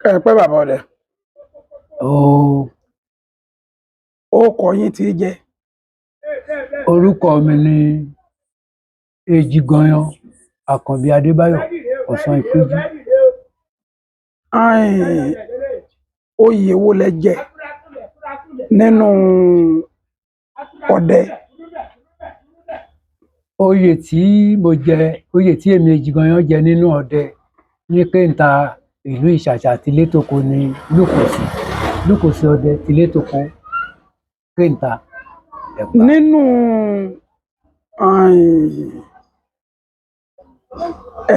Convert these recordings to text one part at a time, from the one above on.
Ẹ pẹ́, bàbá ọdẹ. Ooo. Orúkọ yín tí jẹ́? Orúkọ mi ni Èjìganyan Àkànbí Adébáyọ̀ Ọ̀sán Ìpéjú. Oyè wo lẹ jẹ nínú ọdẹ? Oyè tí mo jẹ, oyè tí èmi Èjìganyan jẹ nínú ọdẹ ní Kéńtà ìlú Ìṣàṣà tìlétòkò ní Lúkòsì, Lúkòsì ọdẹ tìlétòkò Kéńtà Ẹ̀gbá. Nínú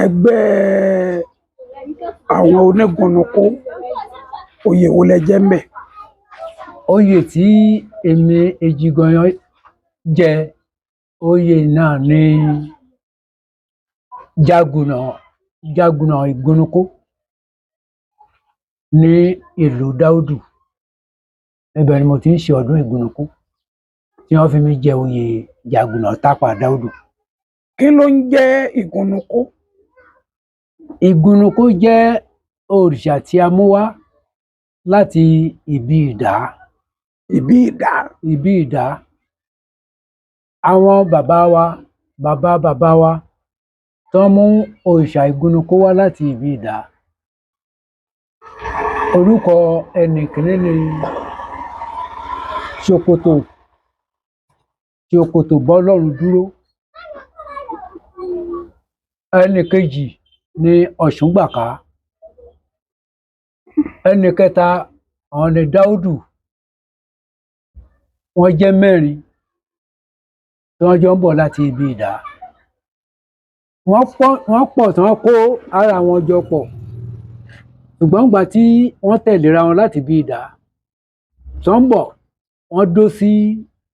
ẹgbẹ́ àwọn onígunnunkó, oyè wo lẹ jẹ ńbẹ̀? Oyè tí èmi Èjìganyan jẹ, oyè náà ní Jágùnà, Jágùnà Ìgúnnukó ní ìlú Dáúdù. Ibẹ̀ ni mo ti ń ṣe ọdún Ìgúnnukó tí wọ́n fi mí jẹ oyè Jágùnà Tápà Dáúdù. Kí ló ń jẹ́ Ìgúnnukó? Ìgúnnukó jẹ́ òrìṣà tí a mú wá láti ibi Ìdá. Ìbí Ìdá. Ibi Ìdá. Àwọn bàbá wa, bàbá bàbá wa tó mú òrìṣà Ìgúnnukó wá láti ibi Ìdá. Orúkọ ẹnì kìíní ni Ṣòkòtò, Ṣòkòtò Bọ́lọ́run dúró. Ẹnì kejì ni Ọ̀ṣúngbàká. Ẹnì kẹta àwọn ni Dáúdù. Wọ́n jẹ́ mẹ́rin tí wọ́n jọ ń bọ̀ láti ibi Ìdá. Wọ́n pọ̀ tí wọ́n kó ara wọn jọ pọ̀. Ṣùgbọ́n ìgbà tí wọ́n tẹ̀léra wọn láti ibi Ìdá, tí wọ́n ń bọ̀, wọ́n dó sí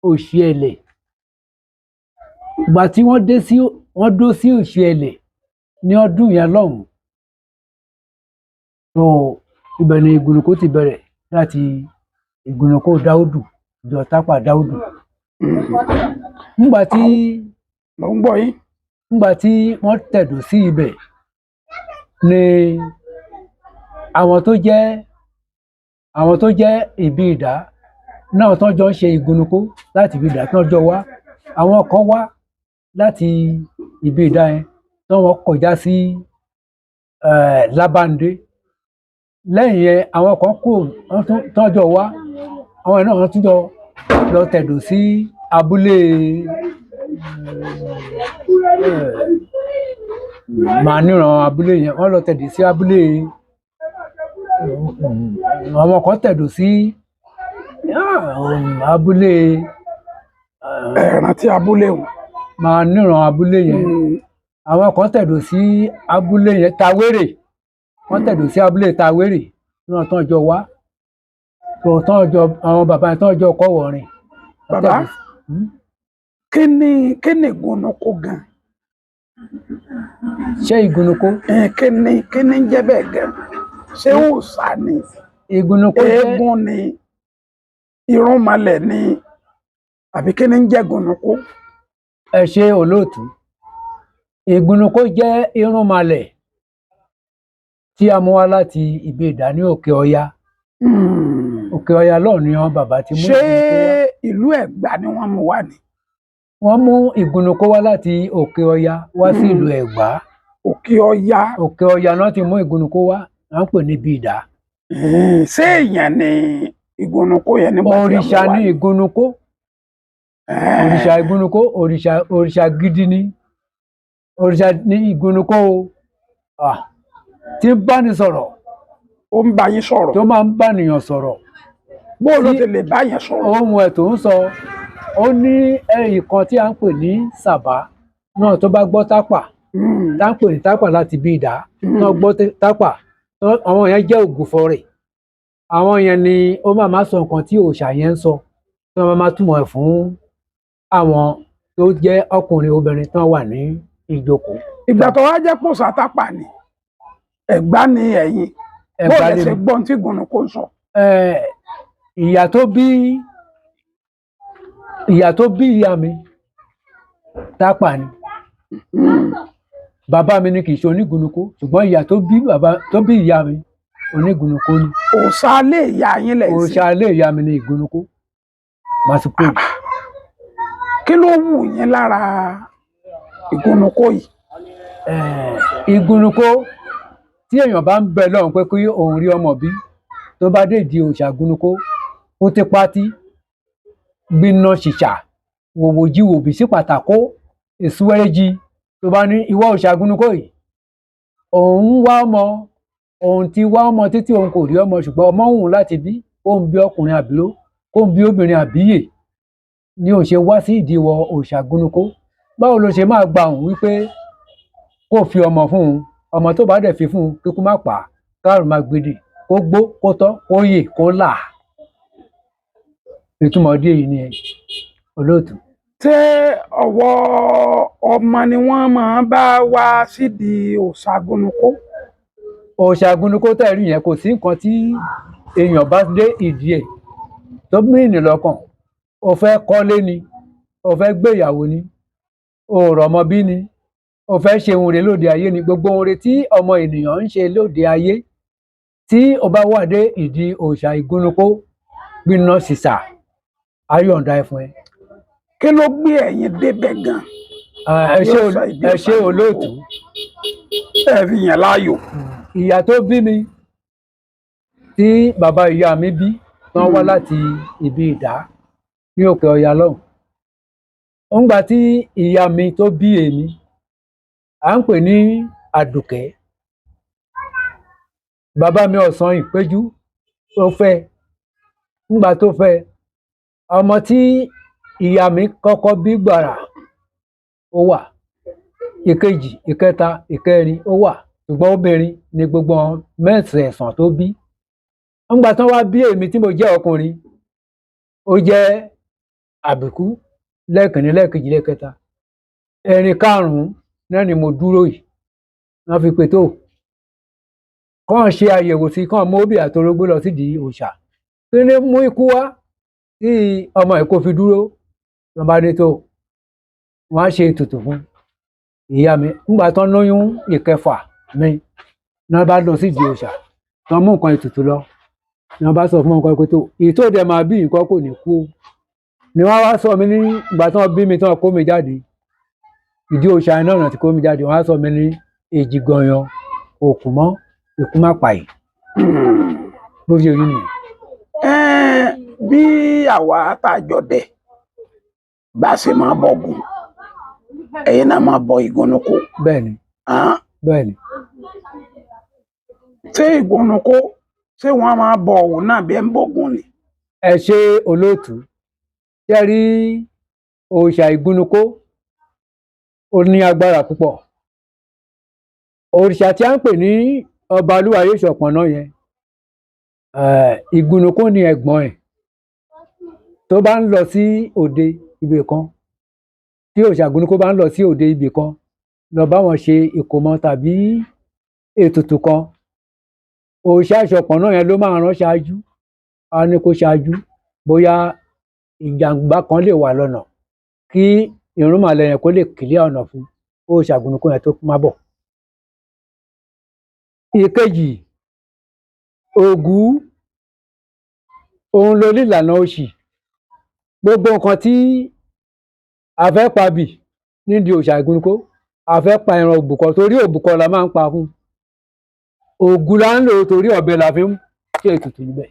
Òṣìẹ̀lẹ̀. Ìgbà tí wọ́n dó sí Òṣìẹ̀lẹ̀ ní ọdún yẹn lọ́hùn-ún. So ibẹ̀ ni Ìgúnnukó ti bẹ̀rẹ̀ láti Ìgúnnukó Dáúdù, ìjọ Tápà Dáúdù. Nígbà tí Mò ń gbọ́ yín. Nígbà tí wọ́n tẹ̀dó sí ibẹ̀ ni àwọn tó jẹ́ ìbí Ìdá náà tán jọ ń ṣe Ìgúnnukó láti ibi Ìdá tán jọ wá. Àwọn kan wá láti ibi Ìdá yẹn tí wọ́n kọjá sí Lábándé. Lẹ́yìn yẹn, àwọn kan kúrò, wọ́n tún tán jọ wá. Àwọn yẹn náà, wọ́n tún jọ lọ tẹ̀dó sí abúlé Màníran abúlé yẹn. Wọ́n lọ tẹ̀dó sí abúlé, àwọn kan tẹ̀dó sí abúlé. Ẹ rántí abúlé wọn? Màníran abúlé yẹn. Àwọn kan tẹ̀dó sí abúlé yẹn, Tawérè. Wọ́n tẹ̀dó sí abúlé Tawérè náà tán jọ wá. So tán jọ, àwọn bàbá yẹn tán jọ kọ́wọ̀ọ́rìn. Wọ́n Bàbá, tẹ̀dó sí. kí ni Ìgúnnukó gan? Ṣé Ìgúnnukó? Kí ni ń jẹ́ bẹ́ẹ̀ gan? Ṣé òòṣà ni? Ìgúnnukó jẹ́ Eégún ni? Irúnmọlẹ̀ ni? Àbí kí ni ń jẹ́ Ìgúnnukó? Ẹ ṣé, olóòtú. Ìgúnnukó jẹ́ irúnmọlẹ̀ tí a mú wá láti ibi Ìdá ní Òkè Ọya. Òkè Ọya lọ́hùn ni àwọn bàbá ti mú Ṣé Ìgúnnukó wá. ìlú Ẹ̀gbá ni wọ́n mú wá ni? Wọ́n mú Ìgúnnukó wá láti Òkè Ọya wá sí ìlú Ẹ̀gbá. Òkè Ọya. Òkè Ọya náà ti mú Ìgúnnukó wá, à ń pè ní ibi Ìdá. Ṣé èèyàn ni Ìgúnnukó yẹn nígbà tí wọ́n mú Òrìṣà wá ní ni? Ìgúnnukó. Òrìṣà Ìgúnnukó, òrìṣà gidi ni. Òrìṣà ní Ìgúnnukó o. Tí ń bá ni sọ̀rọ̀. Ó ń bá yín sọ̀rọ̀? Tó máa ń bá ènìyàn sọ̀rọ̀. Bó ló ti lè bá yẹn sọ̀rọ̀? Ohun ẹ̀ tó ń sọ, ó ní ẹ̀yìn kan tí à ń pè ní Sàbá náà tó bá gbọ́ Tápà, tá ń pè ní Tápà láti ibi Ìdá, tó gbọ́ Tápà, àwọn yẹn jẹ́ ògùfọ̀ rẹ̀. Àwọn yẹn ni ó máa máa sọ nǹkan tí òòṣà yẹn ń sọ, tí wọ́n máa máa túmọ̀ ẹ̀ fún àwọn tó jẹ́ ọkùnrin, obìnrin tó wà ní ìjókòó. Ìgbà tó wá jẹ́ pòṣà Tápà ni, Ẹ̀gbá ni ẹ̀yin. Bó Ẹ̀gbá lẹ ni ṣe mi. gbọ́n tí Ìgúnnukó ń sọ? Ìyá tó bí ìyá mi, Tápà ni. Bàbá mi ni kì í ṣe onígunukó, ṣùgbọ́n ìyá tó bí bàbá tó bí ìyá mi, onígunukó ni. Òòṣà ilé ìyá yín lẹ̀ ń sìn? Òòṣà ilé ìyá mi ni ìgunukó masquerade. Kí ló wù yín lára ìgúnnukó yìí? Ìgúnnukó, tí èèyàn bá ń bẹ lọ́hùn pé kí òun rí ọmọ bí, tó bá dé ìdí òòṣà ìgúnnukó, kó tí pátí gbiná ṣìṣà wòwò jí wòbí sí pàtàkó èsúwẹ́rẹ́jì, tó bá ní ìwọ òòṣà ìgúnnukó yìí, òun ń wá ọmọ, òun ti wá ọmọ títí òun kò rí ọmọ, ṣùgbọ́n ọmọ òun láti bí, kóun bí ọkùnrin àbíró, kóun bí obìnrin àbíyè, ni òun ṣe wá sí ìdí ìwọ òòṣà ìgúnnukó, báwo ló ṣe máa gba òun wípé kó fi ọmọ fún un? Ọmọ tó bá dẹ̀ fi fún un, kíkú má pa á, kárùn má gbèdè, kó gbó, kó tọ́, kó yè, kó là. Ìtumọ̀ díẹ̀ yìí ni, olóòtú. Ṣé ọ̀wọ́ ọmọ ni wọ́n máa bá wá sídìí òòṣà ìgúnnukó? Òòṣà ìgúnnukó tẹ̀rí yẹn, kò sí nǹkan tí èèyàn bá dé ìdí ẹ̀ tó mìíní lọ́kàn. O fẹ́ kọ́lé ni, o fẹ́ gbéyàwó ni, o rọ̀mọ bí ni, o fẹ́ ṣe ohun rere lóde ayé ni, gbogbo ohun rere tí ọmọ ènìyàn ń ṣe lóde ayé, tí o bá wà dé ìdí òòṣà ìgúnnukó gbiná sísà, ayọ̀ǹda ẹ̀ fún ẹ. Kí ló gbé ẹ̀yin débẹ̀ gan? Ẹ ṣé, ẹ ṣé olóòtú. Ẹ fi yàn láàyò. Ìyá tó bí mi, tí bàbá ìyá mi bí, tán wá láti ibi Ìdá ní Òkè Ọya lọ́hùn. Ńgbà tí ìyá mi tó bí èmi, à ń pè ní Àdùkẹ́. Bàbá mi Ọ̀sán Ìpéjú tó fẹ́, ńgbà tó fẹ́, ọmọ tí ìyá mi kọ́kọ́ bí gbàrà ó wà, ìkejì, ìkẹta, ìkẹrin ó wà, ṣùgbọ́n obìnrin ni gbogbo wọn mẹ́sẹ̀ẹ̀sán tó bí. Ńgbà tán wá bí èmi tí mo jẹ́ ọkùnrin, ó jẹ́ àbíkú lẹ́ẹ̀kínní, lẹ́ẹ̀kejì, lẹ́ẹ̀kẹta, ẹ̀rin karùn-ún náà ni mo dúró yìí. Wọ́n fi pé tó kàn ṣe àyẹ̀wò sí, kàn mú obì àtorógbó lọ sídìí òòṣà, kí ni mú ikú wá tí ọmọ ẹ̀ kò fi dúró? Wọ́n bá ní tó wọ́n á ṣe ètùtù fún ìyá mi. Ńgbà tán lóyún ìkẹfà mi náà, bá lọ sídìí òòṣà, tán mú nǹkan ètùtù lọ, ni wọ́n bá sọ fún wọn pé tó ìtò dẹ̀ máa bí nǹkan kò ní kú o. Ni wọ́n wá sọ mí ní ìgbà tí wọ́n bí mi, tí wọ́n kó mi jáde ìdí òòṣà iná ọ̀nà tí kó mi jáde, wọ́n á sọ mí ní Èjìgànyàn Òkúmọ́ Ìkúmápàyè. Bó ṣe rí nìyẹn. Bí àwa tá a jọ dẹ bá ṣe máa bọ̀gùn, ẹ̀yin náà máa bọ ìgúnnukó? Bẹ́ẹ̀ni. Bẹ́ẹ̀ni. Ṣé ìgúnnukó, ṣé wọ́n máa bọ òun náà bí ẹ ń bọ̀gùn ni? Ẹ ṣe olóòtú. Ṣe rí òòṣà ìgúnnukó, ó ní agbára púpọ̀. Òrìṣà tí a ń pè ní ọba Olúwayé Ṣọ̀pọ̀nná yẹn, ìgúnnukó ni ẹ̀gbọ́n ẹ̀. Tó bá ń lọ sí òde ibì kan, tí òòṣà ìgúnnukó bá ń lọ sí òde ibì kan lọ bá wọn ṣe ìkómọ tàbí ètùtù kan, òòṣà Ṣọ̀pọ̀nná yẹn ló máa rán ṣáájú. Á ní kó ṣáájú, bóyá ìjàǹbá kan lè wà lọ́nà, kí ìrúnmọlẹ̀ yẹn kó lè kílẹ̀ ọ̀nà fún òòṣà ìgúnnukó yẹn tó má bọ̀. Ìkejì, Ògún, òun ló ní ìlànà òṣì. Gbogbo nǹkan tí a fẹ́ pa bì nídìí òòṣà ìgúnnukó, a fẹ́ pa ẹran òbúkọ, torí òbúkọ la máa ń pa fún Ògún la ń lò, torí ọ̀bẹ la fi ń ṣe ètùtù níbẹ̀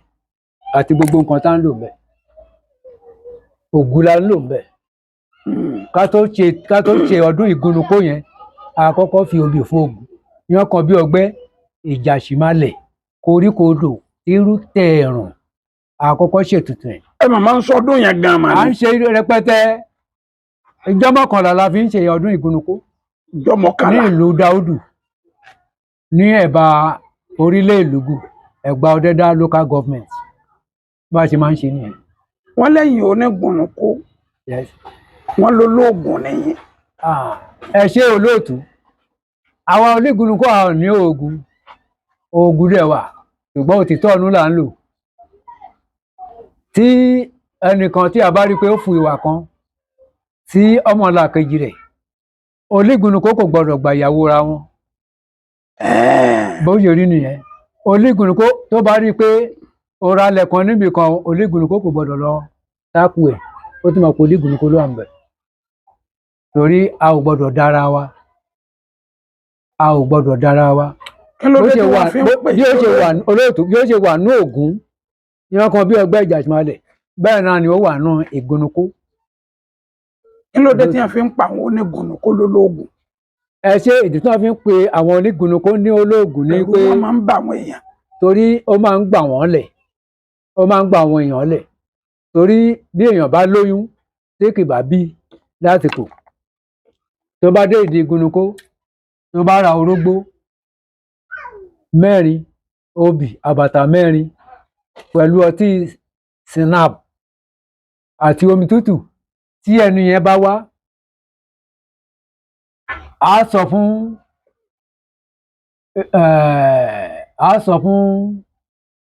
àti gbogbo nǹkan tá ń lò níbẹ̀, Ògún la ń lò níbẹ̀. Ká tó ṣe ọdún ìgúnnukó yẹn, a kọ́kọ́ fi obì fún Ògún yán kan bí ọgbẹ́ ìjàṣìmalẹ̀ koríkodò irú tẹ̀ẹ̀rùn, a kọ́kọ́ ṣètùtù ẹ̀. Ẹ màmá ń sọdún yẹn gan mà. À ń ní ṣe rẹpẹtẹ. Ìjọ 11 la fi ń ṣe ọdún ìgúnnukó ìjọ ní 11. Ìlú Dáúdù ní ẹ̀bá orílẹ̀ Ìlúgù, Ẹ̀gbá Ọ̀dẹ́dá local government, bá a ṣe máa ń ṣe nìyẹn. Wọ́n lẹ́yìn onígúnnukó, Yes. wọ́n ló lóògùn nìyẹn. Ah, ẹ ṣé olóòtú. Àwa onígúnnukó, àwọn ní oògùn, oògùn dẹ̀ wà, ṣùgbọ́n òtítọ́ ọ̀nù là ń lò. Tí ẹnìkan tí a bá rí pé ó fu ìwà kan sí ọmọlàkejì rẹ̀, Onígunukó kò gbọdọ̀ gba ìyàwó ra wọn. Ẹ̀ẹ́n. Bó ṣe rí nìyẹn. Onígunukó tó bá rí i pé ó ra ilẹ̀ kan níbì kan, onígunukó kò gbọdọ̀ lọ tákù ẹ̀, ó tún mọ̀ pé onígunukó ló wà níbẹ̀. Torí a ò gbọdọ̀ dára wa, a ò gbọdọ̀ dára wa. Kí ló Bó dé ṣe tí wà wọ́n fi ń pè bí ó ṣe wà olóòtú, bí ó ṣe wà ní Ògún ìran kan bí ọgbẹ́ ìjàsímálẹ̀, bẹ́ẹ̀ náà ni ó wà ní ìgúnnukó. Kí ló dé tí wọ́n fi ń pa àwọn onígunukó lólóògùn? Ẹ ṣe, ìdí tí wọ́n fi ń pe àwọn onígunukó ní olóògùn ni Ẹ̀rù pé wọn máa ń bà àwọn èèyàn. Torí ó máa ń gbà wọ́n lẹ̀, ó máa ń gbà àwọn èèyàn lẹ̀, torí bí èèyàn bá lóyún tí kì bá bí lásìkò, tó bá dé ìdí ìgúnnukó, tó bá ra orógbó 4, obì àbàtà 4 pẹ̀lú ọtí snap àti omi tútù, tí ẹni yẹn bá wá, á sọ fún á sọ fún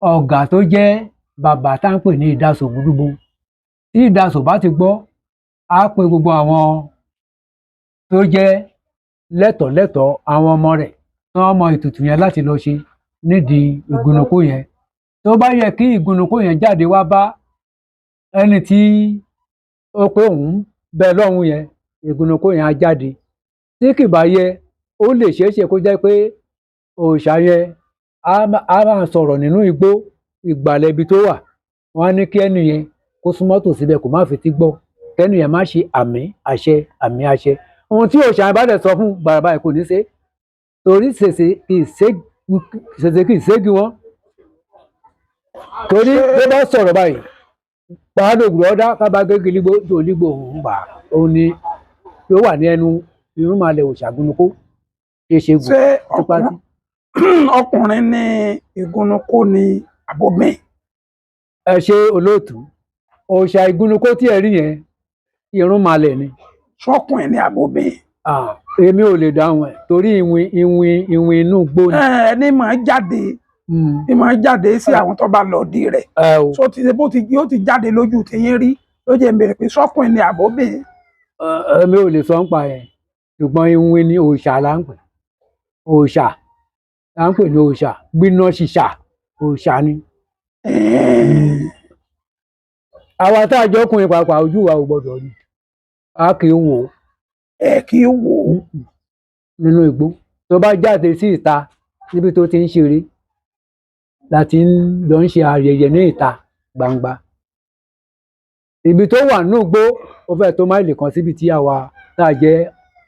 ọ̀gá tó jẹ́ bàbá tá ń pè ní Ìdasò Gbúdúgbò. Tí Ìdasò bá ti gbọ́, á pe gbogbo àwọn tó jẹ́ lẹ́tọ̀ọ́lẹ́tọ̀ọ́ àwọn ọmọ rẹ̀ tí wọ́n mọ ètùtù yẹn láti lọ ṣe nídìí ìgúnnukó yẹn. Tó bá yẹ kí ìgúnnukó yẹn jáde wá bá ẹni tí ó pé òun bẹ lọ́hùn yẹn, ìgúnnukó yẹn á jáde. Tí kì bá yẹ, ó lè ṣeé ṣe kó jẹ́ pé òòṣà yẹn á máa sọ̀rọ̀ nínú igbó ìgbàlẹ̀ ibi tó wà. Wọ́n á ní kí ẹni yẹn kó súnmọ́ tòsí bẹ́ẹ̀, kó má fetí gbọ́, kẹ́ni yẹn má ṣe àmì àṣẹ, àmì àṣẹ. Ohun tí òòṣà yẹn bá dẹ̀ sọ fún gbàrà báyìí, kò ní ṣe, torí ṣèṣe kì í ṣégi wọn, torí tó bá sọ̀rọ̀ báyìí pàálògùn ọ̀dá kábàgége lígbó tó lígbó òun gbà, òun ni yóò wà ní ẹnu irúnmalẹ̀ òòṣà gúnnukó ṣe ṣe gùn Ṣé tipa tí. ọkùnrin ní ìgúnnukó ní àbómi? Ẹ ṣe, olóòtú. Òòṣà ìgúnnukó tí ẹ rí yẹn, irúnmalẹ̀ ni. Sọkùnrin ní àbómi? Ah, èmi ò lè dáhùn ẹ, torí ìwìn ìwìn ìwìn inú igbó ni. Ẹni máa jáde ní máa jáde sí àwọn tó bá lọ di rẹ̀. Ẹ o. So ti bó ti yóò ti jáde lójú tiyín rí ló jẹ́ n béèrè pé sọkùnrin ní àbómi. Èmi ò lè sọ nípa ẹ, ṣùgbọ́n ìwìn ni òòṣà là ń pè, òòṣà là ń pè ní òòṣà gbiná ṣìṣà, òòṣà ni. Àwa tá a jọ ọkùnrin pàápàá, ojú wa ò gbọdọ̀ rí, a kì í wò ó. Ẹ kì í wò ó? Nínú igbó, tó bá jáde sí ìta níbi tó ti ń ṣeré láti ń lọ ń ṣe ayẹyẹ ní ìta gbangba, ibi tó wà nínú igbó, ó fẹ́ tó máìlì 1 síbi tí àwa tá a jẹ́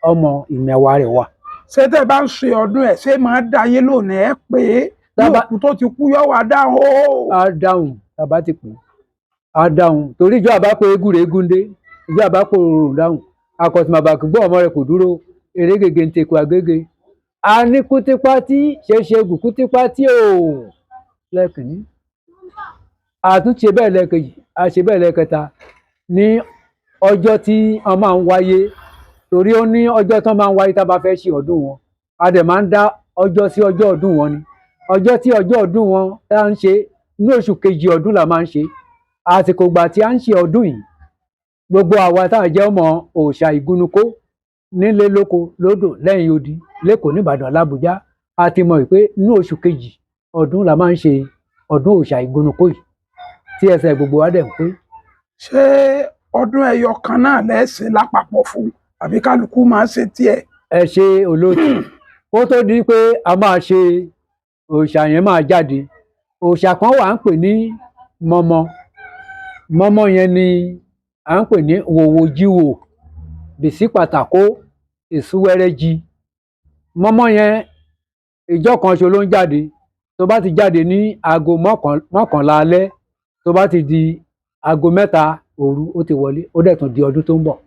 ọmọ ìmẹ̀wà rẹ̀ wà. Ṣé tẹ́ bá ń ṣe ọdún ẹ̀, ṣé máa dá yín lónìí ẹ pé ní òkú tó ti kú yọ wá dáhùn ó? Á dáhùn. Tá a bá ti pè é, á dáhùn, torí ìjọ àbá pé egúre egúndé, ìjọ àbá pé òrùn dáhùn, akọ̀tìmọ̀bàkì gbọ́ ọmọ rẹ̀ kò dúró eré gègé ń teku agége, a ní kútípátí ṣeéṣe gùn kútípátí o lẹ́ẹ̀kìnní, àtúnṣe bẹ́ẹ̀ lẹ́ẹ̀kejì, a ṣe bẹ́ẹ̀ lẹ́ẹ̀kẹta ní ọjọ́ tí wọ́n máa ń wáyé, torí ó ní ọjọ́ tí wọ́n máa ń wáyé tá a bá fẹ́ ṣe ọdún wọn. A dẹ̀ máa ń dá ọjọ́ sí ọjọ́ ọdún wọn ni. Ọjọ́ tí ọjọ́ ọdún wọn tá à ń ṣe ní oṣù kejì ọdún la máa ń ṣe. Àsìkò ìgbà tí a ń ṣe ọdún yìí, gbogbo àwa tá a jẹ́ ọmọ òòṣà ìgúnnukó nílé lóko lódò lẹ́yìn odi lẹ́kọ̀ọ́ nìbàdàn làbújá, a ti mọ̀ pé ní oṣù kejì ọdún la máa ń ṣe ọdún òòṣà ìgúnnukó yìí, tí ẹsẹ̀ gbogbo wa dẹ̀ ń pé. Ṣé ọdún ẹyọ kan náà lẹ́sìn lápapọ̀ fún, àbí kálukú máa ń ṣe tiẹ̀? Ẹ ṣe, olóòtú. Kó tó di pé a máa ṣe òòṣà yẹn máa jáde, òòṣà kan wà à ń pè ní mọmọ. Mọmọ yẹn ni à ń pè ní wòwòjíwò bìsí pàtàkó ìsúwẹ́rẹ́jì. Mọmọ yẹn, ìjọ kan ṣo ló ń jáde. Tó bá ti jáde ní aago 11 alẹ́, tó bá ti di aago 3 òru, ó ti wọlé, ó dẹ̀ tún di ọdún tó ń bọ̀.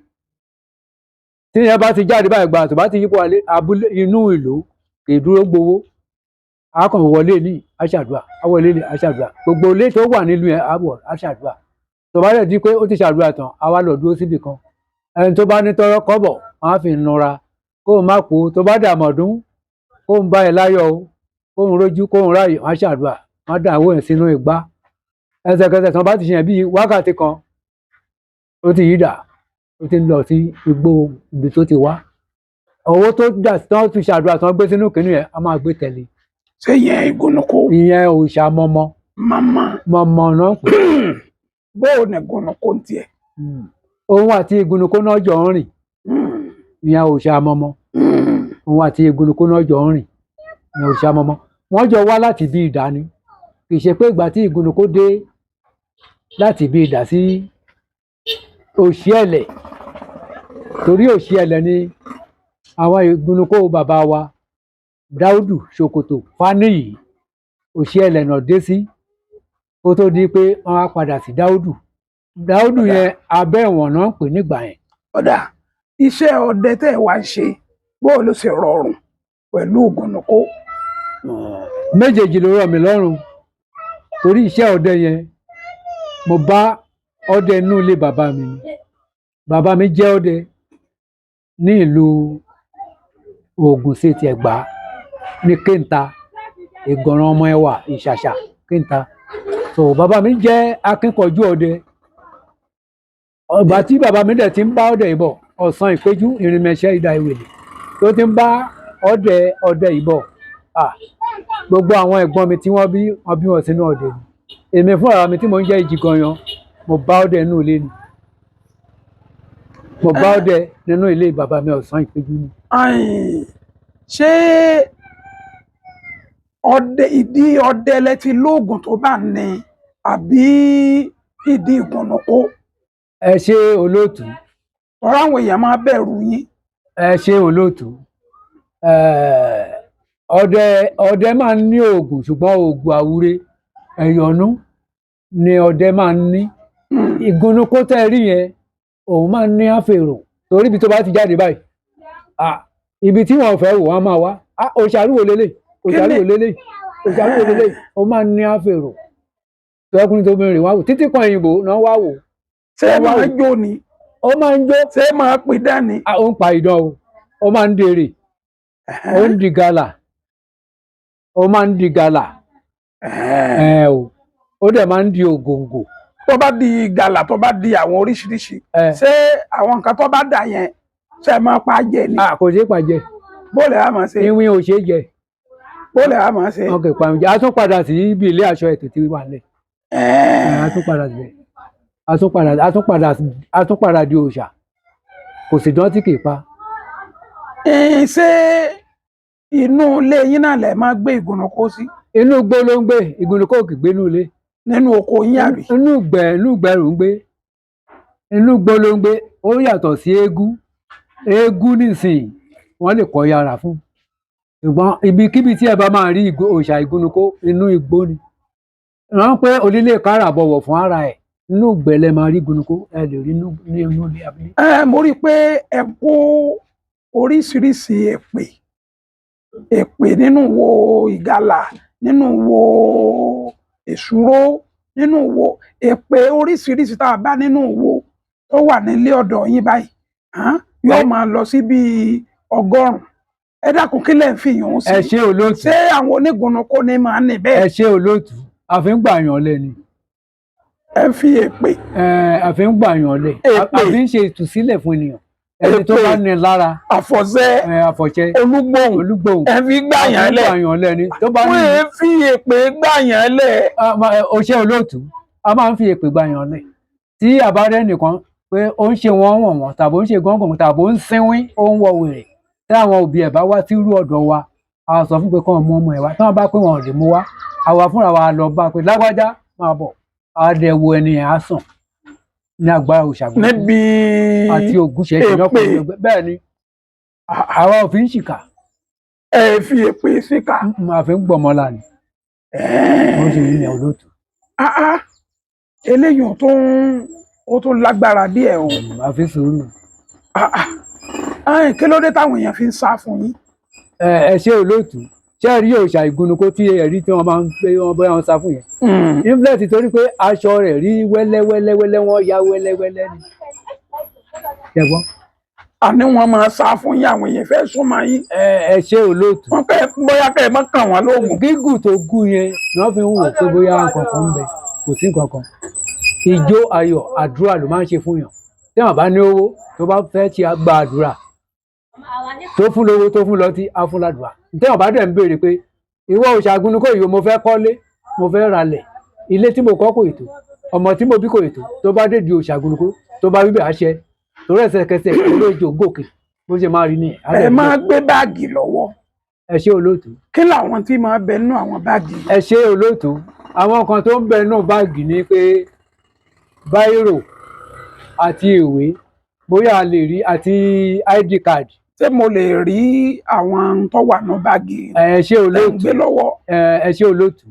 Tí yẹn bá ti jáde báyìí gbà, tó bá ti yípo alẹ́ abúlé inú ìlú, kì í dúró gbowó. A kàn wọlé ní aṣàdúrà, a wọlé ní aṣàdúrà, gbogbo ilé tó wà nílùú yẹn á wọ̀ aṣàdúrà. Tó bá dẹ̀ di pé ó ti ṣàdúrà tán, a wá lọ dúró síbì kan. Ẹni tó bá ní tọ́rọ́ kọ́bọ̀, wọ́n á fi nura kó o má kú. Tó bá dàmọ̀dún, kó o ń bá ẹ láyọ̀ o, kó o ń rójú, kó o ń ráyè, wọ́n á ṣàdúrà, wọ́n á dà owó yẹn sínú igbá. Ẹsẹ̀kẹsẹ̀ tí wọ́n bá ti ṣe yẹn bíi wákàtí kan, ó ti yí dà, ó ti ń lọ sí igbó ibi tó ti wá. Owó tó dà tó tún ṣàdúrà tó ń gbé sínú kìnìún yẹn, a máa gbé tẹ̀lé. Ṣé yẹn ìgúnnukó? Ìyẹn òòṣà mọmọ. Màmá. Mọmọ náà pè. Bó o ní ìgúnnukó ń tiẹ̀? Òun àti ìgúnnukó náà jọ ń rìn. Ìyẹn òòṣà mọmọ. Òun àti ìgúnnukó náà jọ ń rìn. Ìyẹn òòṣà mọmọ. Wọ́n jọ wá láti bí idà ni. Kì í ṣe pé ìgbà tí ìgúnnukó dé láti bí idà sí Òṣìẹ̀lẹ̀, torí Òṣìẹ̀lẹ̀ ni àwọn ìgúnnukó bàbá wa Dáúdù Ṣòkòtò Fáníyì. Òṣìẹ̀lẹ̀ náà dé sí kó tó di pé wọ́n á padà sí Dáúdù. Dáúdù yẹn abẹ́ ẹ̀wọ̀n náà ń pè nígbà yẹn. Ọ̀dà, iṣẹ́ ọdẹ tẹ́ ẹ wá ń ṣe, bó o ló ṣe rọrùn pẹ̀lú ìgúnnukó? Méjèèjì ló rọ̀ mí lọ́rùn, torí iṣẹ́ ọdẹ yẹn, mo bá ọdẹ inú ilé bàbá mi ni. Bàbá mi jẹ́ ọdẹ ní ìlú Ògùn State, Ẹ̀gbá ní Kéńtà, Ìgànràn, ọmọ ẹwà Ìṣàṣà Kéńtà. So bàbá mi jẹ́ akíkanjú ọdẹ. Ọgbà tí bàbá mi dẹ̀ ti ń bá ọdẹ yìí bọ̀, ọ̀sán ìpéjú ìrìnmẹ̀ṣẹ́ ìdá ìwèlè tó ti ń bá ọdẹ yìí bọ̀, gbogbo àwọn ẹ̀gbọ́n mi tí wọ́n bí, wọ́n bí wọn sínú ọdẹ ni. Èmi fúnra mi tí mò ń jẹ́ Ìjìgànyàn, mo bá ọdẹ nínú ilé ni. Mo bá ọdẹ nínú ilé bàbá mi ọ̀sán ìpéjú ni. Ayin, ṣé ọdẹ ìdí ọdẹ lẹ ti lóògùn tó bá ní, àbí ìdí ìgúnnukó? Ẹ ṣé olóòtú. Ọ̀rọ̀ àwọn èèyàn máa bẹ̀rù yín. Ẹ ṣé olóòtú. Ọdẹ máa ń ní oògùn, ṣùgbọ́n oògùn àwúre ẹ̀yọ̀nú ni ọdẹ máa ń ní. Ìgúnnukó tẹ́ ẹ rí yẹn, òun máa ń ní àfèrò, torí ibi tó bá ti jáde báyìí, ibi tí wọn fẹ́ wò, wọ́n máa wá, òṣàrúwò lélẹ̀, òṣàrúwò lélẹ̀, òṣàrúwò lélẹ̀. Ó máa ń ní àfèrò, tọkùnrin tó bẹ̀rẹ̀ wá wò, títí kan òyìnbó náà wá wò. Ṣé máa jó ni? Ó máa ń jó. Ṣé máa pidán ni? Ó ń pa idán o. Ó máa ń dèrè, ó ń di gàlà, ó máa ń di gàlà ẹ o. Ó dẹ̀ máa ń di ògòǹgò. Tó bá di gàlà, tó bá di àwọn oríṣiríṣi, ṣé àwọn nǹkan tó bá dà yẹn, ṣé máa pa jẹ ni? Kò ṣeé pa jẹ. Bóòlù á máa ṣe? Ìwìn ò ṣeé jẹ. Bóòlù á máa ṣe? Wọn kò pa ìjà. A tún padà sí ibi ilé aṣọ ètò tí wà lẹ̀. A tún padà síbẹ̀, a tún padà di òòṣà. Kò sì dán tí kì í pa. Ṣé inú ilé yín náà lẹ máa gbé ìgúnnukó sí? Inú igbó ló ń gbé. Ìgúnnukó kì í gbé inú ilé. Nínú oko yín, àbí? Inú ìgbẹ́ ló ń gbé. Inú igbó ló ń gbé. Ó yàtọ̀ sí eégún. Eégún nísìnyí, wọ́n lè kọ́ yàrá fún, ṣùgbọ́n ibikíbi tí ẹ bá máa rí òòṣà ìgúnnukó, inú igbó ni. Wọ́n pé onílé kára bọ̀wọ̀ fún ara ẹ̀. Inú ìgbẹ́ lẹ máa rí ìgúnnukó. Ẹ lè rí ní inú ilé abúlé. Ẹ mo rí i pé ẹ kó oríṣiríṣi èpè nínú wo ìgalà, nínú wo èsúró, nínú wo èpè oríṣiríṣi tá a bá nínú wo tó wà nílé ọ̀dọ̀ yín báyìí, yóò máa lọ sí bíi 100. Ẹ dákun, kí lẹ̀ ń fi yàn sí? Ẹ ṣé olóòtú. Ṣé àwọn onígunukó ni máa ń ní bẹ́ẹ̀? Ẹ ṣé olóòtú. Àfi ń gbà yàn lẹ ni. Ẹ fi èpè? Ẹ àfi ń gbà yàn lẹ. Èpè. Àfi ń ṣe ìtúsílẹ̀ fún ènìyàn, ẹni tó bá ní lára. Àfọ̀ṣẹ. Ẹ àfọ̀ṣẹ. Olúgbòhùn. Olúgbòhùn. Ẹ fi gbà yàn lẹ̀? Àfi ń gbà yàn lẹ ni tó bá Wọ́n ní. ẹ fi èpè gbà yàn lẹ̀? O ṣé olóòtú. A máa ń fi èpè gbà yàn lẹ̀. Tí àbárẹ́ nìkan pé ó ń ṣe wọ́n wọ̀n wọ̀n, tàbí ó ń ṣe gángan, tàbí ó ń sínwín, ó ń wọ wèrè, tí àwọn òbí ẹ̀ bá wá sírú ọ̀dọ̀ wa, a sọ fún pé kán mú ọmọ ẹ̀ wá. Tí wọ́n bá pé wọn ò lè mú wá, àwa fúnra wa lọ bá pé lágbájá máa bọ̀, á dẹ̀ wo ẹni yẹn, á sàn ní agbára òṣàgbọ́n Níbi àti ògùnṣe ìṣẹ̀lẹ̀. Bẹ́ẹ̀ ni, àwa ò fi ń ṣìkà. Ẹ fi èpè síkà? A fi ń gbọmọlà ni. Wọ́n ṣe yìí ní olóòtú. Ah, ah. Eléyìí tó ń ó tún lágbára díẹ̀ o. A fi sùúrù. Ah, ah. Ẹ̀n, kí ló dé táwọn èèyàn fi ń sá fún yín? Ẹ ṣé olóòtú. Ṣé ẹ rí òòṣà ìgúnnukó tí ẹ rí tí wọ́n máa ń pé wọ́n bóyá wọ́n sá fún yẹn, inflet, torí pé aṣọ rẹ̀ rí wẹ́lẹ́wẹ́lẹ́wẹ́lẹ́, wọ́n ya wẹ́lẹ́wẹ́lẹ́ ni. Ṣẹ̀gbọ́n. Àní wọ́n máa sá fún yín, àwọn èèyàn fẹ́ súnmọ́ yín. Ẹ ṣé olóòtú. Wọ́n fẹ́ bóyá kẹ́ ẹ má kàn wọ́n lóògùn. Gígùn tó gùn yẹn ni wọ́n fi ń wò pé bóyá nǹkan kan ń bẹ. Kò sí nǹkan kan. Ìjó ayọ̀, àdúrà ló máa ń ṣe fún yàn. Tí wọ́n bá ní owó tó bá fẹ́ ṣe gba àdúrà. Tó fún lówó, tó fún lọ́tí, á fún ládùúgbà. Ntẹ́wọ̀n bá dẹ̀ ń béèrè pé ìwọ òòṣà Àgúnnukó yìí, mo fẹ́ kọ́lé, mo fẹ́ ralẹ̀, ilé tí mo kọ́ kò ètò, ọmọ tí mo bí kò ètò, tó bá dé di òòṣà Àgúnnukó, tó bá wíbẹ̀, àṣẹ torí ẹsẹ̀kẹsẹ̀ olóòjò gòkè, bó ṣe máa rí nìyẹn. Á Ẹ dẹ̀ máa bí. gbé báàgì lọ́wọ́. Ẹ ṣé, olóòtú. Kí làwọn tí máa bẹ nínú àwọn báàgì yìí? Ẹ ṣé, olóòtú. Àwọn kan tó ń bẹ nínú báàgì ni pé báírò àti ìwé, bóyá a lè rí, àti ID card. Ṣé mo lè rí àwọn tó wà nínú báàgì Ẹ ṣé, tẹ́ ń olóòtú. gbé lọ́wọ́? Ẹ ṣé, olóòtú.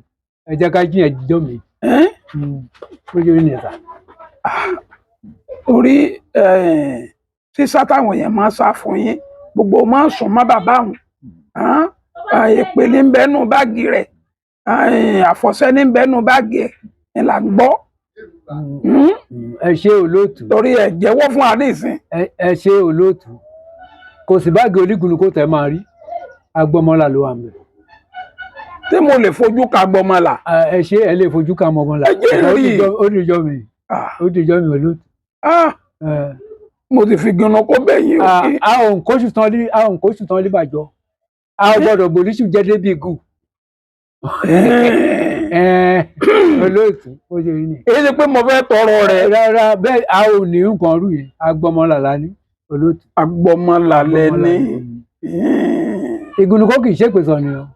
Ẹ jẹ́ ká jiyàn jíjọ́ mi. Ẹ́n? Bó ṣe rí nìyẹn sà. Torí sísá táwọn èèyàn máa ń sá fún yín, gbogbo máa ń sùn mọ́ bàbá òun, èpè ní ń bẹ nínú báàgì rẹ̀, àfọ̀ṣẹ ní ń bẹ nínú báàgì ẹ̀ ni là ń gbọ́. Hmm? Ẹ ṣé, olóòtú. Torí ẹ jẹ́wọ́ fún wa nísìn. Ẹ ṣé, olóòtú. Kò sí báàgì onígunukó tẹ máa rí, agbọmọlà ló wà mẹ. Tí mo lè fojú ka gbọmọlà? Ẹ ṣé, ẹ lè fojú ká ọmọlà. Ẹ jẹ́ rí. Ó dìjọ́ mi. Ó dìjọ́ mi, olóòtú. Ah, Ẹ. mo ti fi gbọnà kó bẹ̀yìn òkè. A ò ń kóṣù tán lí, a ò ń kóṣù tán líbàjọ, a ò gbọ́dọ̀ gbòlíṣù jẹ débi gùn. Olóòtú, ó ṣe rí ni. Èyí ni pé mo fẹ́ tọrọ rẹ̀. Rárá, bẹ́ẹ̀ a ò ní nǹkan rú yẹn, agbọmọlà la ní, olóòtú. Agbọmọlà lẹ ní. Ìgúnnukó kì í ṣèpè sọnìyàn,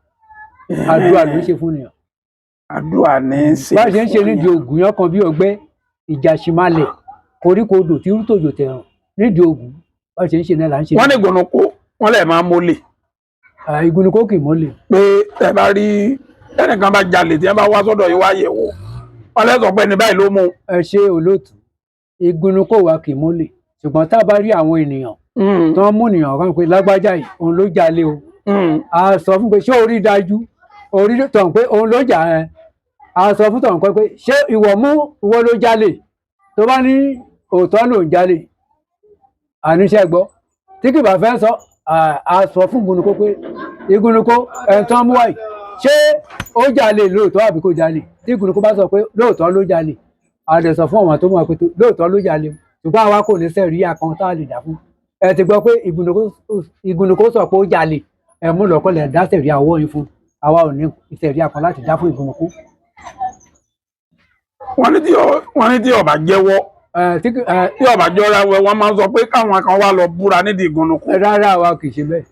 àdúrà ló ń ṣe fún nìyàn. Àdúrà ní í ṣe Bá a ṣe ń ṣe fún nídìí yàn. ògùn yẹn kan bí ọgbẹ́ ìjàṣìmalẹ̀, koríko odò tí rútòjò tẹ̀rùn nídìí ògùn, bá a ṣe ń ṣe náà là ń ṣe. Wọ́n ní ìgúnnukó wọ́n lè máa mólè. Ìgúnnukó kì í mọ́lẹ̀. Pé tẹ́ bá rí ẹnìkan bá jalè, tí wọ́n bá wá sọ́dọ̀ yìí wá yẹ̀ wò, wọ́n lẹ́sọ̀ pé ní báyìí ló mú. Ẹ ṣe, olóòtú. Ìgúnnukó wa kì í mọ́lẹ̀, ṣùgbọ́n tá a bá rí àwọn ènìyàn tó ń mú ènìyàn kan pé lágbájá yìí, òun ló jalè o, a sọ fún pé ṣé orí dájú orí tọ̀hún pé òun ló jà ẹ́. A sọ fún tọ̀hún pé ṣé ìwọ mú, ìwọ ló jalè? Tó bá ní òótọ́ ló ń jalè, àníṣe gbọ́ tí kì bá fẹ́ sọ, a sọ fún Ìgúnnukó pé Ìgúnnukó, ẹ̀ tán mú wáyìí, ṣé ó jalè lóòótọ́ àbí kò jalè? Tí Ìgúnnukó bá sọ pé lóòótọ́ ló jalè, a lè sọ fún àwọn tó mú wa pé lóòótọ́ ló jalè, ṣùgbọ́n àwa kò ní sẹ̀ríyà kan tá a lè dá fún ẹ. Ti gbọ́ pé Ìgúnnukó sọ pé ó jalè, ẹ mú lọ́kọ́lẹ̀ dá sẹ̀ríyà ọwọ́ yín fún. Àwa ò ní sẹ̀ríyà kan láti dá fún Ìgúnnukó. Wọ́n ní tí ó bá jẹ́wọ́, Ẹ, tí kì- ẹ, tí ó bá jọra wẹ, wọ́n máa ń sọ pé káwọn kan wá lọ búra nídìí Ìgúnnukó. Rárá, wa kì í ṣe bẹ́ẹ̀.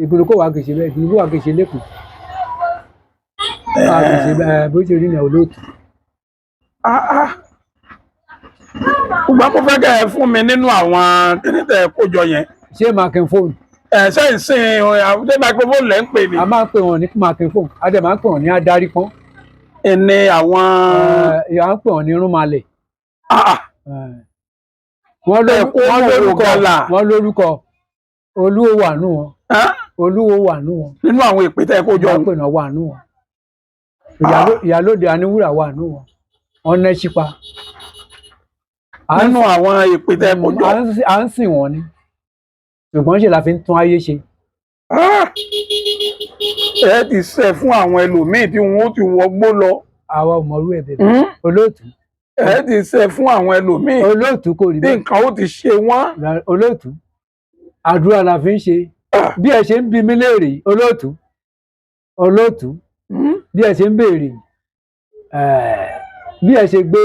Ìgúnnukó wa kì í ṣe bẹ́ẹ̀. Ìgúnnukó wa kì í ṣe lẹ́kùn, wa kì í ṣe bẹ́ẹ̀. Bó ṣe rí ní, olóòtú. Ah, ah. Ṣùgbọ́n mo fẹ́ kẹ́ ẹ fún mi nínú àwọn kíní tẹ́ ẹ kó jọ yẹn. Ṣé microphone? Ẹ ṣe ń sìn ṣé microphone lẹ́ ń pè ní. A máa ń pè wọ́n ní microphone, a dẹ̀ máa ń pè wọ́n ní adarí pọ́n. Ẹni àwọn. Ẹ, à ń pè wọ́n ní irúnmalẹ̀. Ah, ah. Wọ́n Ẹ kó wọ́n mọ̀ lórúkọ. gàlà. Wọ́n lórúkọ. Olúwo wà nù wọn. Ẹ́? Olúwo wà nù wọn. Nínú àwọn ìpè tẹ́ ẹ kó jọ. Wọ́n pè náà wà nù wọn. Ìyálóde aníwúrà wà nù wọn. Wọ́n ná sípa. Nínú àwọn ìpè tẹ́ ẹ kó jọ. À ń sìn wọ́n ni, ṣùgbọ́n ṣe la fi ń tún ayé ṣe. Ah! Ẹ ti ṣe fún àwọn ẹlòmíì tí wọn ó ti wọgbó lọ. Àwa ò mọrú ẹ̀ bẹ̀rẹ̀, olóòtú. Ẹ ti ṣe fún àwọn ẹlòmíì Olóòtú, kò rí tí bẹ́ẹ̀. nǹkan ó ti ṣe wọ́n. Olóòtú, àdúrà la fi ń ṣe. Bí ẹ ṣe ń bi mí léèrè, olóòtú, olóòtú, bí ẹ ṣe ń béèrè, bí ẹ ṣe gbé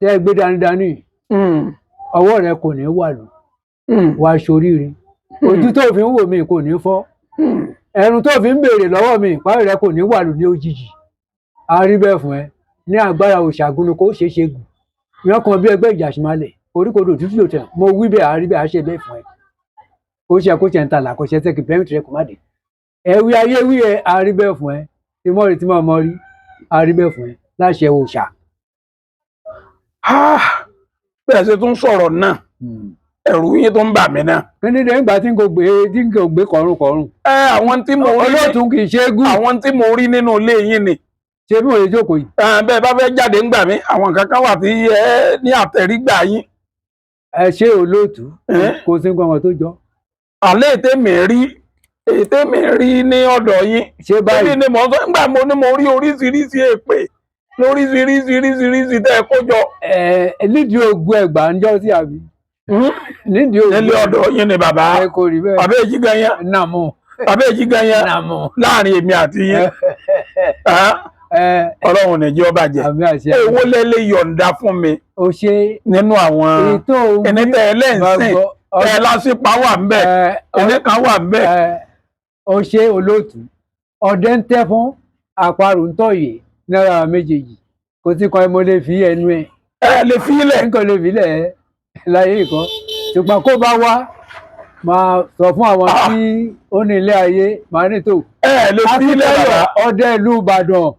tẹ́ ẹ gbé dání, ọwọ́ rẹ kò ní wà lù wá ṣoríire. Ojú tó fi ń wò mí kò ní fọ́. Ẹnu tó fi ń béèrè lọ́wọ́ mi, ìparí rẹ kò ní wà lù ní òjijì. A rí bẹ́ẹ̀ fún ẹ ní agbára òṣàgùn kò ṣeé ṣe gùn ìyẹn kan bí ẹgbẹ́ ìjàṣìmalẹ̀ koríkodò tútù yóò tẹ̀. Mo wí bẹ́ẹ̀, a rí bẹ́ẹ̀, a ṣe bẹ́ẹ̀ fún ẹ. Kó ṣe kó ṣe ń ta làkọṣẹ tẹ́kì bẹ́ẹ̀ tìrẹ kò má dé. Ẹ̀wí ayé wí ẹ, a rí bẹ́ẹ̀ fún ẹ. Tí mọ́rí tí mọ́ mọ́ rí, a rí bẹ́ẹ̀ fún ẹ láṣẹ òòṣà. Ah! Bẹ́ẹ̀ ṣe tún sọ̀rọ̀ náà, ẹ̀rù yín tó ń bà mí náà. Kí ni dé ńgbà tí n kò gbé kọrùn kọrùn? Ẹ àwọn tí mo rí Olóòtú, kì í ṣe é gùn. Àwọn tí mo rí nínú ilé yín ni. Ṣé bí mo lè jókòó yìí? Ẹ, bẹ́ẹ̀ bá fẹ́ jáde ńgbà mí, àwọn nǹkan kan wà tí ẹ ní àtẹ̀rígbà yín. Ẹ ṣe, olóòtú. Kò sí nǹkan kan tó jọ. Àlẹ́ ètè mi rí ní ọ̀dọ̀ yín. Ṣé Báyìí báyìí? Ni mò ń sọ nígbà mo ní mo rí oríṣiríṣi èpè lóríṣiríṣiríṣiríṣi tẹ́ ẹ kó jọ. Ẹ nídìí ogun ẹgbàá ń jọ sí àbí. Nídìí òwú. Nílé ọ̀dọ̀ yín ni bàbá. Ẹ kò rí bẹ́ẹ̀. Bàbá èjì gan yẹn. Nàmú. Bàbá èjì gan yẹn. Nàmú. Láàrin èmi àti yín. Ọlọ́run ní jẹ́ ó bàjẹ́. Àmì àṣẹ. Èwo lẹ lè yọ̀ǹda fún mi O ṣe nínú àwọn ètò ẹni tẹ ẹ lẹ́ǹsìn tẹ ẹ lásìpá wà ń bẹ̀, ẹni kan wà ń bẹ̀? O ṣe olóòtú. Ọdẹ ń tẹ́ fún àparò ń tọ̀yè náírà méjèèjì, kò sí kan mo lè fi ẹnu ẹ. Ẹ lè fi ilẹ̀. N kò lè fi lẹ̀ ẹ́ láyé ìkan, ṣùgbọ́n kó bá wá máa sọ fún àwọn tí ó ní ilé ayé máa ní tó. Ẹ lè fi ilẹ̀ bàbá. Ọdẹ ìlú Ìbàdàn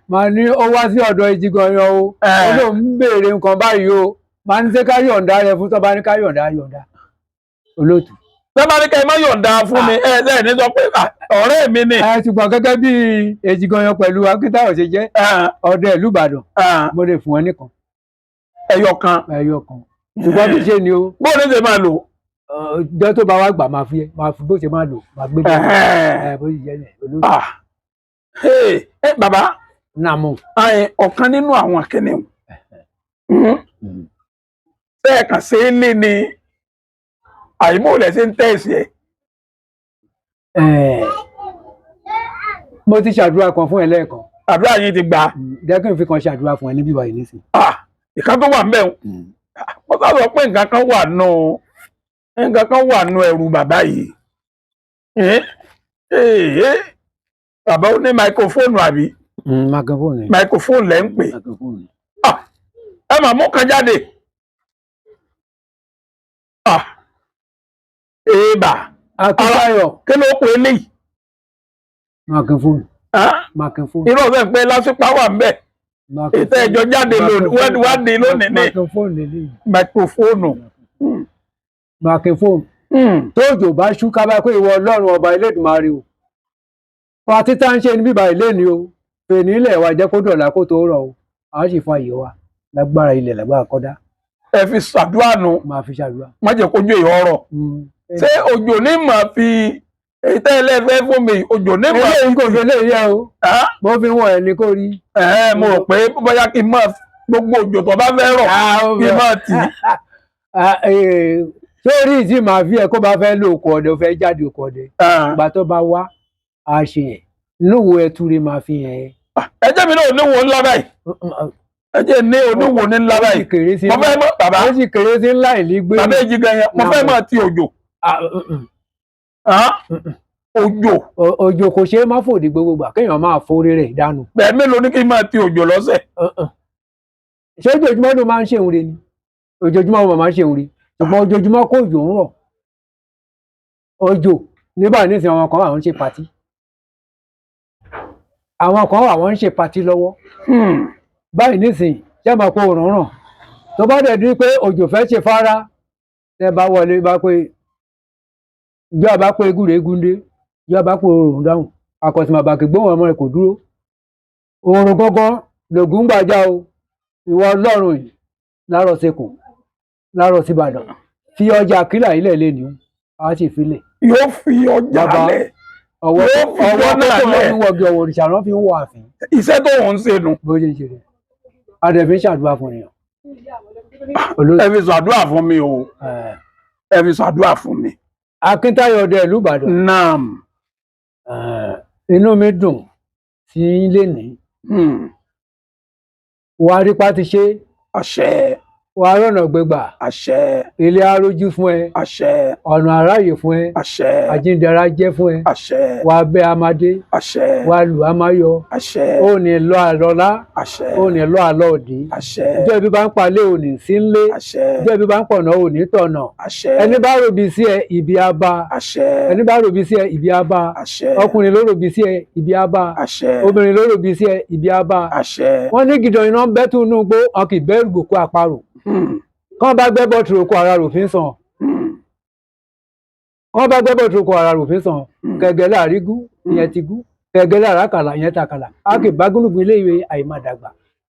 máa ní ó wá sí ọ̀dọ̀ Ìjìgànyàn o, ó lóun ń béèrè nǹkan báyìí o, máa ní ṣé ká yọ̀ǹda rẹ fún tọ́ba ní ká yọ̀ǹda yọ̀ǹda olóòtú. Tọ́ba ní ká ẹ má yọ̀ǹda fún mi, ẹ ẹ ní sọ pé ọ̀rẹ́ mi ni. Ẹ ṣùgbọ́n gẹ́gẹ́ bí Èjìgànyàn pẹ̀lú Akíntayọ̀ ṣe jẹ́ ọdẹ ìlú Ìbàdàn, mo lè fún ẹ nìkan. Ẹyọ kan. Ẹyọ kan, ṣùgbọ́n bí ṣe ni o. Bó ní ṣe máa lò. Ọjọ́ tó bá wá gbà máa fi ẹ máa fi bó ṣe máa lò máa gbé bẹ́ẹ̀ bó ṣe jẹ́ yẹn olóòtú. Bàbá. Nàmú. Ọ̀kan nínú àwọn akẹ́ni tẹ́ ẹ kàn sí ilé ni àyìnbó rẹ̀ ṣe ń tẹ̀sí ẹ̀. Mo ti ṣàdúrà kan fún ẹ lẹ́ẹ̀kan. Àdúrà yín ti gbà. Jẹ́ kí n fi kan ṣàdúrà fún ẹ níbí báyìí nísìnyí. Ìkan tó wà ń bẹ̀ wọ́n sá sọ pé nǹkan kan wà nù, nǹkan kan wà nù ẹrù bàbá yìí. Bàbá ó ní máikrófóònù àbí? Máikrófóònù. Máikrófóònù lẹ́ ń pè. Ẹ mà mú kan jáde. Èèbà. Akíntayọ̀. Kí ló pe eléyìí? Máikrófóònù. Máikrófóònù. Irú ọ̀sẹ̀ pé lásìpá wà ń bẹ̀. Ètò ẹ̀jọ̀ jáde lónìí wádìí lónìí ní. Máikrófóònù. Máikrófóònù. Tóòjò bá ṣú ká bá pé ìwọ Ọlọ́run ọba Elédùmarè o. Patí tá ń ṣe ní bíbá ilé ni o. Fèní ilẹ̀ wa jẹ́ kó dọ̀la kó tó rọ̀ o. A sì fún àyè wa lágbára ilẹ̀ lágbára kọ́dá. Ẹ fi ṣàdúrà nù. Máa fi ṣàdúrà. Má jẹ́ kójú èèyàn ọ̀rọ̀. Ṣé òjò ní mà fi èyí tẹ́ ẹlẹ́fẹ́ fún mi, òjò ní mà. Eléyìí kò fi eléyìí yẹ o. Mo fi wọ̀n ẹ̀ ní kò rí. Mo rò pé bóyá kí n máa gbogbo òjò tó bá fẹ́ rọ̀ kí n máa tì í. Sórí ìtì màá fi ẹ kó bá fẹ́ lo òkò ọ̀dẹ, ó fẹ́ jáde òkò ọ̀dẹ. Ìgbà tó bá wá a ṣe yẹn níwò ẹtúre máa fi yẹn. Ẹ jẹ́ mi náà oníwò ńlá báyìí. Ẹ jẹ́ ní oníwò ní ńlá báyìí. Mo fẹ́ mọ̀ bàbá. Ó sì kéré sí ńlá ìlí gbé. Bàbá èjì gan yẹn, mo fẹ́ mọ̀ ti òjò. Òjò. Òjò kò ṣeé má fòdì gbogbo gbà kéèyàn máa forí rẹ̀ dànù. Bẹ́ẹ̀ mélòó ni kí n máa ti òjò lọ́sẹ̀? Ṣé ojoojúmọ́ ló máa ń ṣe òun re ni? Ojoojúmọ́ ló máa ń ṣe òun re. Ṣùgbọ́n ojoojúmọ́ kó òjò ń rọ̀. Òjò nígbà nísìnyí àwọn kan àwọn ń ṣe patí. Àwọn kan àwọn ń ṣe patí lọ́wọ́. Báyìí nísìnyí ṣé máa kó òrùn ràn. Tó bá dẹ̀ di pé òjò fẹ́ ṣe fárá, tẹ́ bá wọlé bá pé ìjọ bá pé egúre egúndé, ìjọ bá pé òrùn dáhùn. Àkọsìmàbàkì gbóhùn ọmọ rẹ̀ kò dúró. Òrùn gangan lògùn gbàjà o. Ìwọ Ọlọ́run yìí lárọ̀ sekùn, lárọ̀ síbàdàn. Fi ọjà kílà ilẹ̀ lé ní, a sì filẹ̀. Yóò fi ọjà lẹ̀. Ọwọ́ ọwọ́ tó tó fi ń wọgi ọwọ́ òrìṣà ló fi ń wọ ààfin. Iṣẹ́ tó ń ṣe nu. Bó ṣe ń ṣe rẹ̀. A dẹ̀ fi ń ṣàdúrà fún èèyàn. Ẹ fi ṣàdúrà fún mi o. Ẹ fi ṣàdúrà fún mi. Akíntayọ̀ ọdẹ ìlú Ìbàdàn. Naam. Inú mi dùn sí ilé ní. Wàá rí pa ti ṣe. Àṣẹ. Wàá rọ̀nà gbégbà. Àṣẹ. Ilé arójú fún ẹ. Àṣẹ. Ọ̀nà àráyè fún ẹ. Àṣẹ. Àjíǹdara jẹ́ fún ẹ. Àṣẹ. Wàá bẹ́ amadé. Àṣẹ. Wàá lù amáyọ. Àṣẹ. Ó ní lọ àlọ́lá. Àṣẹ. Ó ní lọ àlọ́ òdì. Àṣẹ. Ìjọ ibi bá ń palẹ̀ òní sí nlé. Àṣẹ. Ìjọ ibi bá ń pọ̀nà òní tọ̀nà. Àṣẹ. Ẹni bá ròbí sí ẹ ibi á bá. Àṣẹ. Ẹni bá ròbí sí ẹ ibi á bá. Àṣẹ. Ọkùnrin ló ròbí sí ẹ ibi á bá. Àṣẹ. Obìnrin ló ròbí sí ẹ ibi á bá. Àṣẹ. Wọ́n ní gidan iná ń bẹ́ tún inú gbó, wọn kì í bẹ́rù gbòkó àparò. Kán bá gbẹ́ bọ́ọ̀tù roko ara ròfin sàn. Kán bá gbẹ́ bọ́ọ̀tù roko ara ròfin sàn. Kẹ̀gẹ́ láàrí gú, ìyẹn ti gú. Kẹ̀gẹ́ láàrá kàlà, ìyẹn ta kàlà. A kì bá gúnlùgbìn ilé ìwé àìmàdàgbà.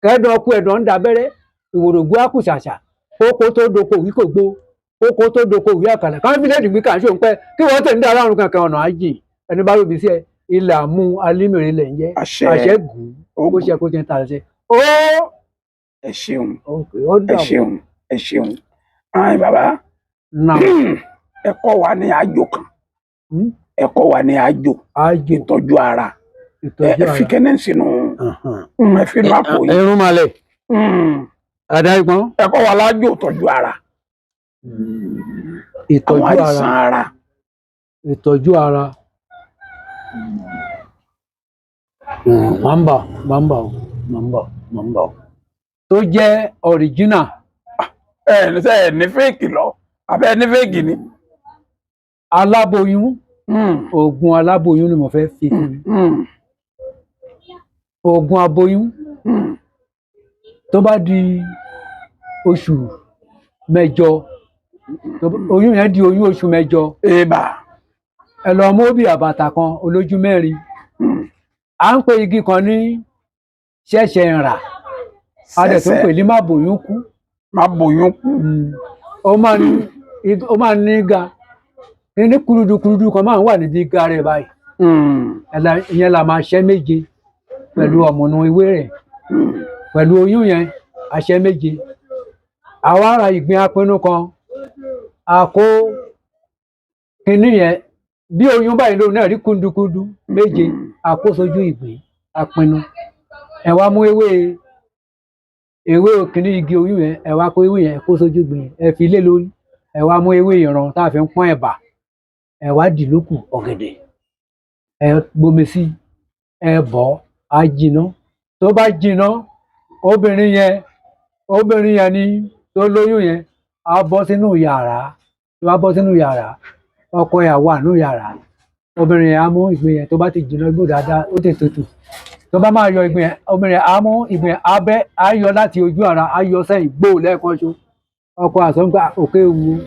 Kẹ́dùn ọkú ẹ̀dùn ń dabẹ́rẹ́. Ìwòrògbó àkùsàṣà. Kókó tó doko òwí kò gbó. Kókó tó doko òwí àkàlà. Kán fi léèdì gbé kà ń ṣòun pẹ́. Kí wọ́n tẹ̀ ń dá aláàrùn kankan ọ̀nà àjìn. Ẹni bá ròbí sí ẹ, ilẹ̀ àmú alímìrì lẹ̀ ń jẹ́. Àṣẹ gùn. Ó ṣe kó ti ń ta ṣe. Ẹ ṣeun. Ẹ ṣeun. Ẹ ṣeun. Ayin bàbá, Náà. Ẹ kọ́ wa ní àjò kan. Ẹ kọ́ wa ní àjò. Àjò. Ìtọ́jú ara. Ẹ Ìtọ́jú ẹ fi ara. kẹ́nẹ́ sínú ẹ fi inú àpò yìí. Irun malẹ̀ àdá ìpọ́n. Ẹ kọ́ wa lájò ìtọ́jú ara. Àwọn Ìtọ́jú àìsàn ara. ara. Ìtọ́jú ara. Mà ń bọ̀, mà ń bọ̀, mà ń bọ̀, mà ń bọ̀. Tó jẹ́ original. Ẹ ní sẹ ẹ ní fake lọ àbẹ ní fake ni. Aláboyún, oògùn aláboyún ni mo fẹ́ fi fún yín. Oògùn aboyún, tó bá di oṣù 8, oyún yẹn di oyún oṣù 8, Èèbà. ẹ lọ mú obì àbàtà kan olójú 4. À ń pè igi kan ní ṣẹ̀ṣẹ̀ ń rà, a dẹ̀ tún pè ní má bòyún kú. Má bòyún kú. Ó máa ń ní ga ní kúrúdukúrudu kan máa ń wà níbi ga rẹ̀ báyìí. Ìyẹn la máa ṣẹ́ 7 pẹ̀lú ọ̀mùnú ewé rẹ̀, pẹ̀lú oyún yẹn àṣẹ 7. Àwa ara ìgbín apinnu kan, a kó kinní yẹn bí oyún báyìí lóun náà rí kúndukúndu 7, a kó sójú ìgbín apinnu. Ẹ wá mú ewé ewé kinní igi oyún yẹn, ẹ wá kó ewé yẹn kó sójú ìgbín yẹn, ẹ fi lé lórí. Ẹ wá mú ewé ìran tá a fi ń pọ́n ẹ̀bà, ẹ wá dì lókù ọ̀gẹ̀dẹ̀, ẹ gbomi sí, ẹ bọ̀ á jiná. Tó bá jiná, obìnrin yẹn ni tó lóyún yẹn á bọ́ sínú yàrá. Tó bá bọ́ sínú yàrá, ọkọ ẹ̀ á wà nínú yàrá. Obìnrin yẹn á mú ìgbín yẹn, tó bá ti jiná gbó dáadáa, ó ti tutù, tó bá máa yọ ìgbín yẹn, obìnrin yẹn á mú ìgbín yẹn, á bẹ́, á yọ láti ojú ara, á yọ sẹ́yìn gbó lẹ́ẹ̀kan ṣo. Ọkọ àsọ̀ngbà òkè ewu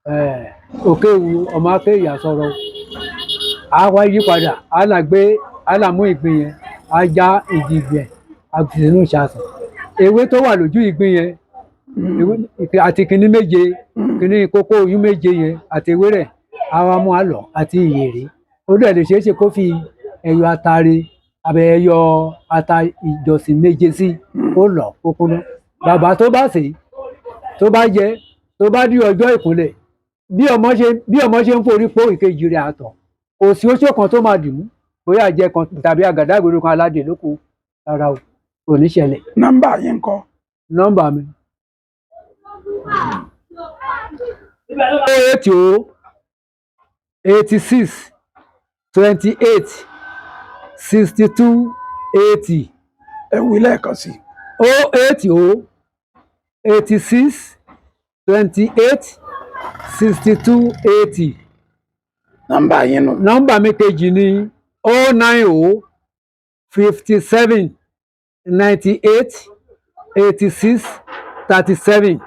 ẹ̀ òkè ewu ọmọ akéèyà sọ̀rọ̀, á wá yí padà, á là gbé, á là mú ìgbín yẹn, á já ìdí ìgbín yẹn, á fi sínú ìṣasùn. Ewé tó wà lójú ìgbín yẹn, ewé àti kinní 7, kinní kókó oyún 7 yẹn àti ewé rẹ̀, á wá mú àlọ́ àti ìyèrè. Ó dẹ̀ lè ṣeé ṣe kó fi ẹyọ atare àbẹ ẹyọ ata ìjọsìn 7 sí, kó lọ̀ kó kúná. Bàbá tó bá sè é, tó bá jẹ, tó bá di ọjọ́ ìkúnlẹ̀, bí ọmọ ṣe ń forí pó ìkejì rẹ̀ àtọ̀, kò sí oṣó kan tó máa dì mú, bóyá àjẹ kan tàbí àgàdàgodo kan aládè lóko rárá o, kò ní ṣẹlẹ̀. Nọ́mbà yín ńkọ́? Nọ́mbà mi, 080 86 28 62 80. Ẹ wí lẹ́ẹ̀kan sí. 080 86 28 62 80. Nọ́mbà yín nù. Nọ́mbà mi kejì ni 090 57 98 86 37.